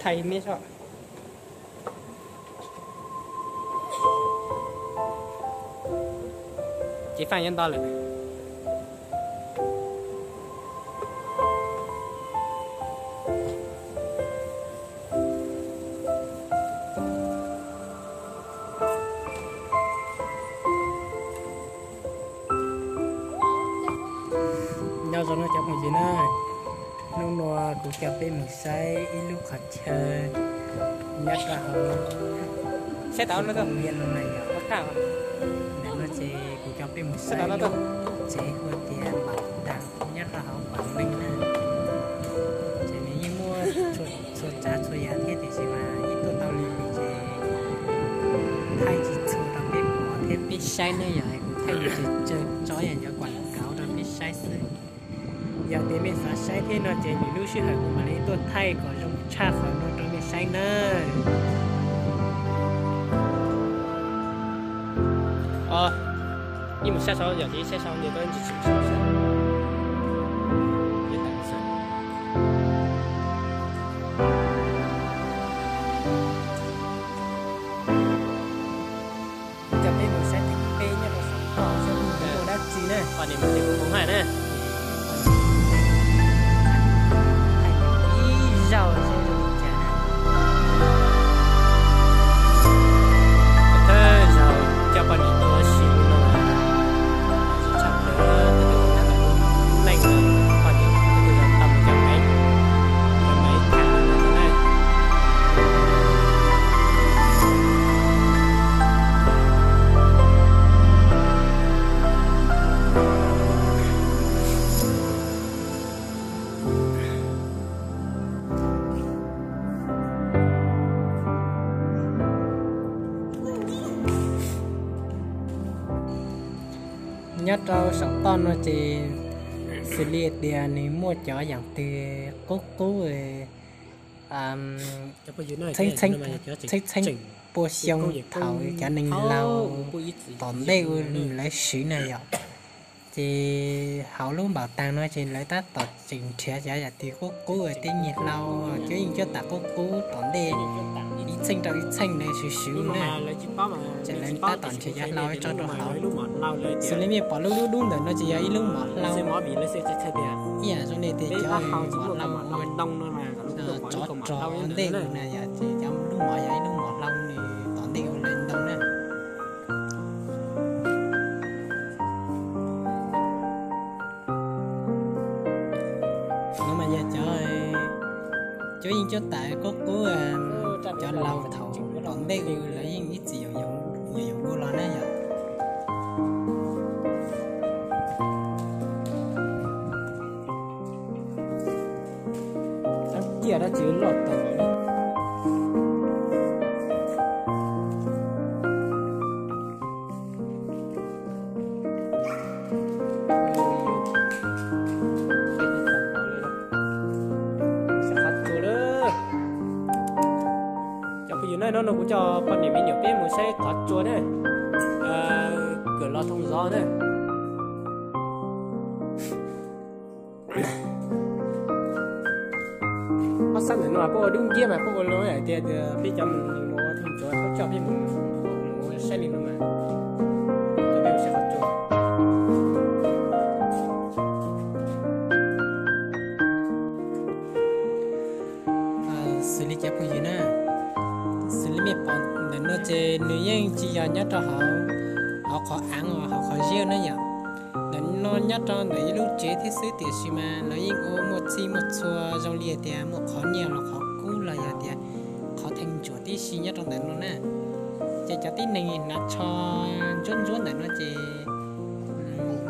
Thaij me soj. Ceev faj nyob ntawd lawm. Nyob zoo no cov phooj ywg na, hnub no kuv coj peb mus saib ib lub qhov chaw nyob rau hauv, saib tau no, no yog, ntawm no ces kuv coj peb mus saib lub tsev hu tias Npam Tag nyob rau hauv Npam Meej na. Ces nws yeej muaj txhua tsav txhua yam thiab tiam sis mas ib tuaj tau li ces thaij tsis txhua rau peb pom thiab peb saib ne, yog hais kuv thaij mus ces tsawg tso yam cov kuam kauv rau peb saib xwb. Yog tias mej xav saib thiab no ces lwm lub sij hawm kuv mam li tuaj thaij kom zoo tshaj qhov no rau mej saib nawb. Ib mus saib saud, yog tias saib saud nws ko tsis tshwm saud. Coj peb mus saib theem peb nyob rau saum toj seb muaj dab tsi na. Poj niam mus ces kuv mus hais na. Ib zaug seb zoo li cas na. Thawj zaug coj poj niam tuaj ua si no, tshaj plaws tus nyob ntawm lub neej no, poj niam tus yog tau mus coj Maiv, coj Maiv tham no na. Nyob rau saum toj no ces xws li tias nws muaj cov yam twg qub qub txheeb txheeb pua xyoo thaum cov neeg laus tom ntej ua lawv swv na yom. Ces hauv lub Npam Tag no ces lawv tab tom tseem nrhiav cov yam twg qub qub tej nyiaj hlau, cov yeej cuab tam qub qub tom ntej ib txheej rau ib txheej lawv swv swv na. Ces lawv tab tom nrhiav cov hlau tso rau hauv. Xws li mej pom lub dub dub ntawm no ces yog ib lub mom hlau. Ib yam zoo li tias cov mom hlau tsov rog tom ntej na yom, ces cov lub mom yog ib lub mom hlau nws tom ntej ua lawv ntoo na. No mas yog cov, cov yeej cuab tam qub qub, cov laus thaum tom ntej lawv yeej ib txwm yuav yuav dua los na yom. Tab ciaj dab tsi loj tag. Cov phooj ywg na, hnub no kuv coj poj niam me nyuam peb mus saib qhov tsua na, kawm los thoob zov na. Ob sab ntawm no puab ua dub nciab mas puab ua lawm hais tias peb cov mus ua theej ntsuav puab coj peb mus ua saib li no mas. Coj peb mus saib qhov tsua. Xws li cov phooj ywg na, xws li mej pom ntawm no ces nws yeej tsis yog nyob rau hauv, hauv qhov av, hauv qhov zeb na yom. Ntawm no nyob rau ntawm ib lub tsev thiab xwb tiam sis mas lawv yeej ua muaj txhij muaj txhua zoo li hais tias muaj qhov nyiaj los qhov kub los yog tias qhov theej ntsuav tib si nyob rau ntawm no na. Ces cov tib neeg hnav tsho ntsuab ntsuab ntawm no ces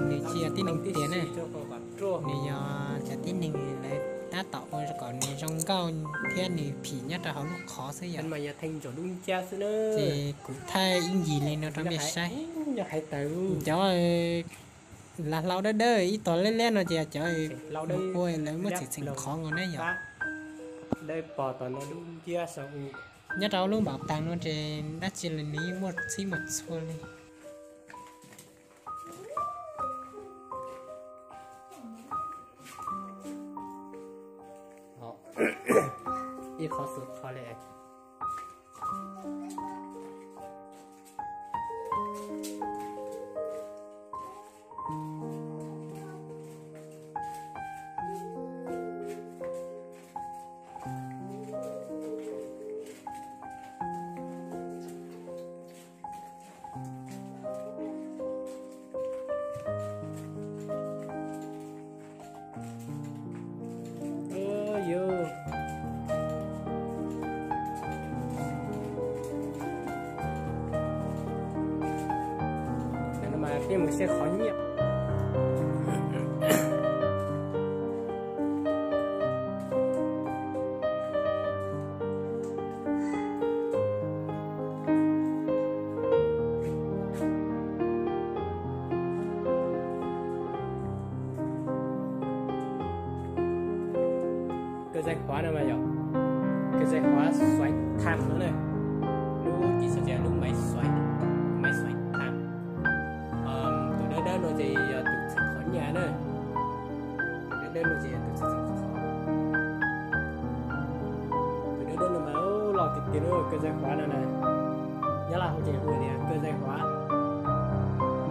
nws tsis yog tib neeg tiag na, nws yog cov tib neeg lawv tab tom ua kom nws zoo nkauj thiab nws phim nyob rau hauv lub qhov xwb yom. Ces kuv thaij ib ncig li no rau mej saib. Cov lav hlau dawb dawb ib tog liab liab no ces cov ua lawv muab txheem txheem qhov nkaus na yom. Nyob rau lub npaum taag no ces dab tsi los nws yeej muaj txhib muaj txhua li. Ib qhov xwm qhov li. Peb mus saib qhov nyiaj. Kawg zais huav no mas yog kawg zais huav xuaiv tham no na. Lub cis xav tias lub maiv xuaiv, maiv xuaiv tham. Tus dawb dawb no ces yog tus txheem qhov nyiaj na. Tus dawb dawb no ces yog tus txheem qhov. Tus dawb dawb no mas loj tiag tiag na, kawg zais huav no na. Nyob Laj hu ces hu tias kawg zais huav,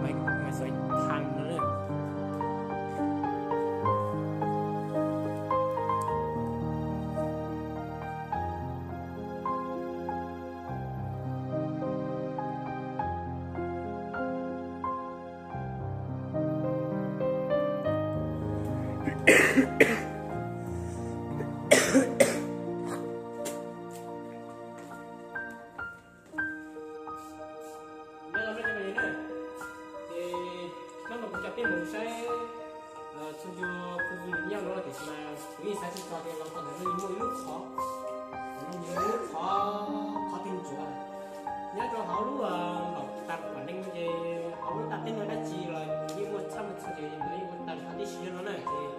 maiv xuaiv tham no na. Ces hnub no kuv coj peb mus saib txhua cov phooj ywg nyob no tiam sis mas kuv yeej xav tsis txog tias los txog ntawm no muaj ib lub qhov, muaj ib lub qhov, qhov teev ntsuav nyob rau hauv lub npaum tas pom neeg ces hauv lub ntaj teb no dab tsi los yeej muaj txhaj muaj txhua ces lawv yeej ua tag nrho tib si no na ces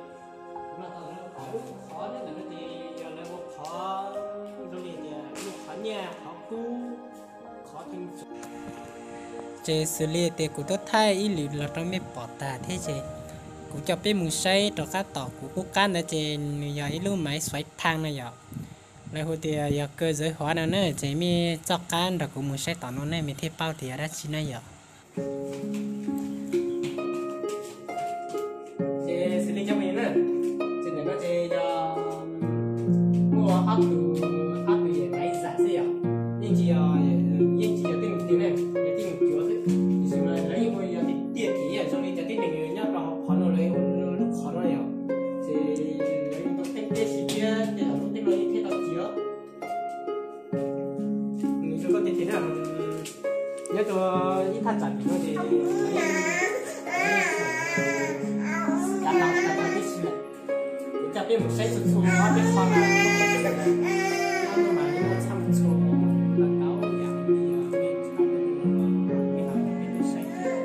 kuv los txog ntawm no pom lub qhov nyob ntawm no ces yog lawv ua qhov zoo li tias muaj qhov nyiaj qhov kub qhov teev ntsuav. Ces xws li tias kuv twb thaij ib lwm los rau mej pom tag thiab ces kuv coj peb mus saib rov qab tom kuv qub qab ntawd ces nws yog ib lub maiv xuaiv thaj no yom. Lawv hu tias yog kawg zais huav no na ces mej txoj qab nrog kuv mus saib tom no nej mej thiaj paub tias yog dab tsi na yom. Ces xws li cov phooj ywg na, ces ntawm no ces yog muaj ob tug, ob tug yawm maiv zam xwb yom. Yeej tsis yog, yeej tsis yog tej neeg twg ne, yog tej neeg cuav xwb. Tiam sis mas lawv yeej ua yog tiaj tim zoo li cov tib neeg nyob rau hauv qhov no lawv ua lub qhov no yom. Ces lawv yeej tau teeb teb si thiab ces lawv lub teb no yeej thiaj tau ci os. Nws zoo nkauj tiag tiag na. Nyob rau ib thaj tsam tim no ces cov laus tag tag tib si lawm. Kuv coj peb mus saib txhua txhua ob peb qho na. Ob no mas yeej muaj txhaj muaj txhua, tau yam li peb saib thiab.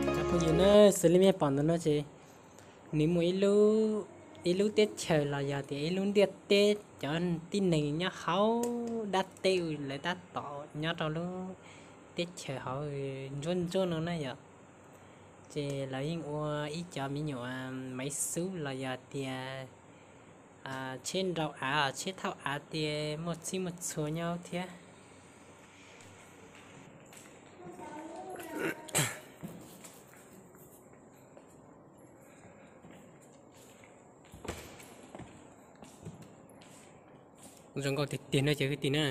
Cov phooj ywg na, xws li mej pom ntawm no ces nws muaj ib lub, ib lub teb chaws los yog tias ib lub ntiaj teb, cov tib neeg nyob hauv dab teb lawv tab tom nyob rau lub teb chaws hauv ntsuab ntsuab no na yom. Ces lawv yeej ua ib cov me nyuam maiv xub los yog tias tsheb nrau av, tsheb thauj av tias muaj txhij muaj txhua nyob thiab. Zoo nkauj tiag tiag no ces kwv tij na.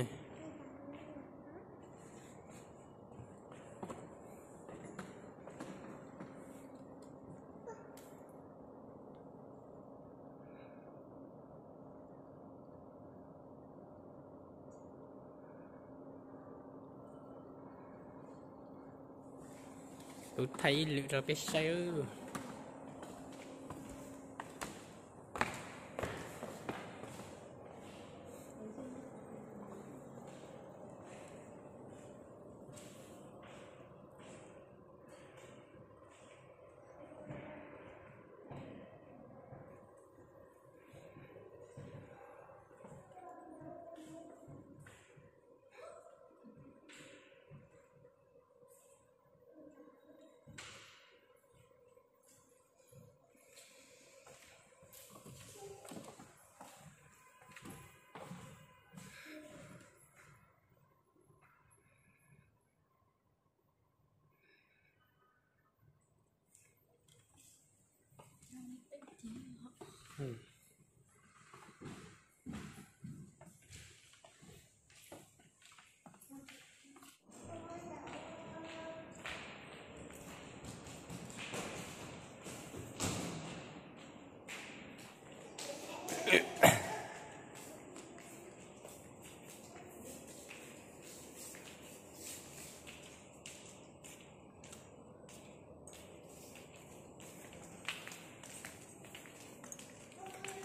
Kuv thaij ib lwm rau peb saib.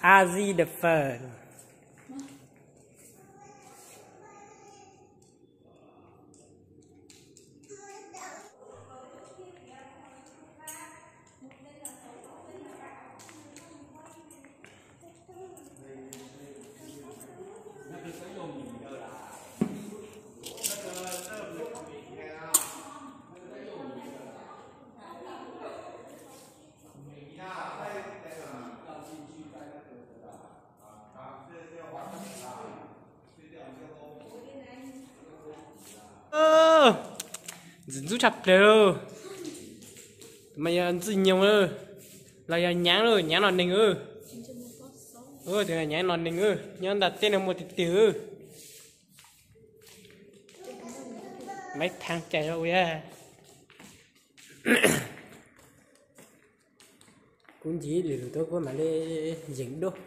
Azi the Fun. Ntxim ntxub tshaj plaws. Mas yog ntxwj nyoog los yog nyaav, nyaav no neeg. Tus nyaav no neeg nyob ntawm teb no muaj tiag tiag. Maiv thaaj cai ua. Kuv ncig lwm lug tuab kuv mam li yeem duab.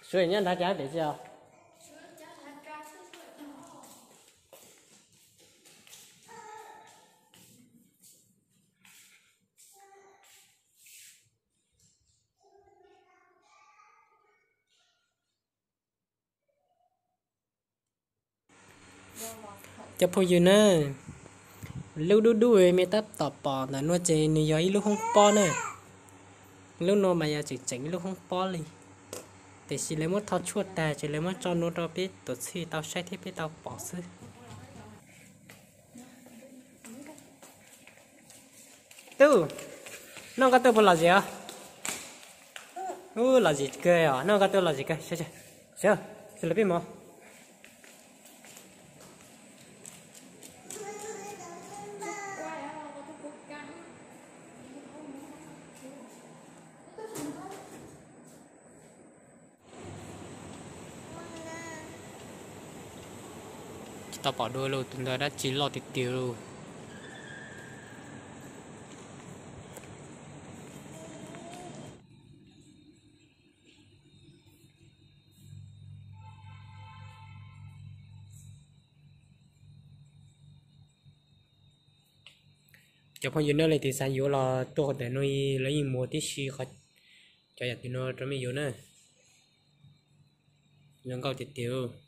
Suav nyob nrad cas pem tsi os. Cov phooj ywg na, lub dub dub mej tab tom pom ntawm nuav ces nws yog ib lub hoob pob na. Lub nuav mas yog tseem tseem ib lub hoob pob li, tiam sis lawv muab tho tshuaj tag ces lawv muab tso nuav rau peb tuam txhij tau saib thiab peb tau pom xwb. Tub, noj koj tuaj puas lom zem os? Ub, lom zem kawg os, noj koj tuaj lom zem kawg. Sawv, sawv los peb mus. Tsis tau pom dua li, tus ntawd dab tsi loj tiag tiag li. Cov phooj ywg, nej leej twg xav yuav los tuaj qhov ntawm no, lawv yeej muag tib si qhov, cov yam twg no rau mej yuav na. Zoo nkauj tiag tiag.